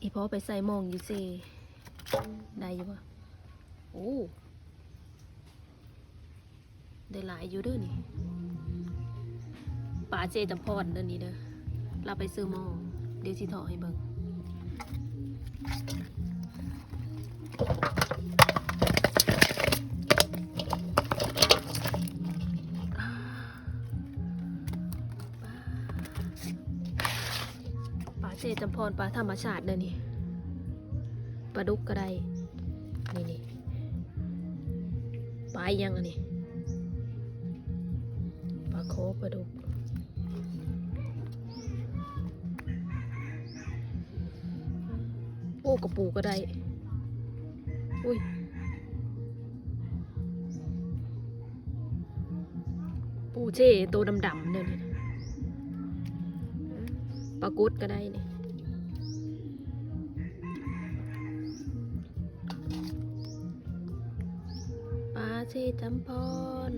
ອີພໍ່ໄປໃສ່ມອງຢູ່ເຊ ໄດ້ຢູ່ບໍ່? ໂອ້ ໄດ້ຫຼາຍຢູ່ເດີນີ້. ປາເຊຈຳພອນເດີນີ້ເດີ ລາວໄປຊື້ມອງ ດຽວຊິເທາະໃຫ້ເບິ່ງ. ປາເຊຈຳພອນ ປາທຳມະຊາດເດີນີ້. ປາດຸກກໍໄດ້ ນີ້ໆ. ປາອີ່ຫຍັງອັນນີ້? ປາຄໍ ປາດຸກ. ໂອ້ ກະປູກະໄດ້. ອຸ້ຍ ປູເຊໂຕດຳໆ ແນວນີ້. ປາກົດກະໄດ້ນີ້. ປາເຊຈຳພອນ.